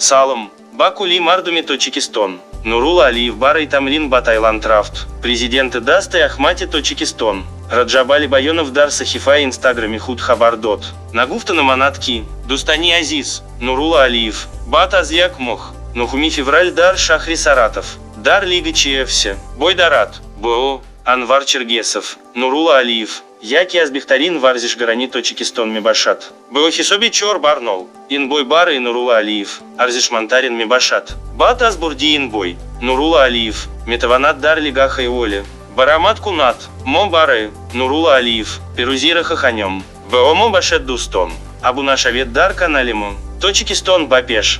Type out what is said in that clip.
Салом ба кулли мардуми Тоҷикистон. Нурулло Алиев барои тамрин ба Таиланд рафт. Президенти дастаи Ахмати Тоҷикистон Раҷабали Баёнов дар саҳифаи инстаграми худ хабар дод. Нагуфта намонад, ки, дӯстони азиз, Нурулло Алиев баъд аз як моҳ, 9 феврал, дар шаҳри Саратов дар лига ЧФС бой дорад бо Анвар Чергесов. Нурулло Алиев яке аз беҳтарин варзишгарони Тоҷикистон мебошад. Бо ҳисоби 4 бар 0 ин бой барои Нурулло Алиев арзишмандтарин мебошад. Баъд аз бурди ин бой Нурулло Алиев метавонад дар лигаҳои олӣ баромад кунад. Мо барои Нурулло Алиев пирӯзиро хохонем. Бо мо бошед, дӯстон. Обуна шавед дар канали мо. Тоҷикистон ба пеш.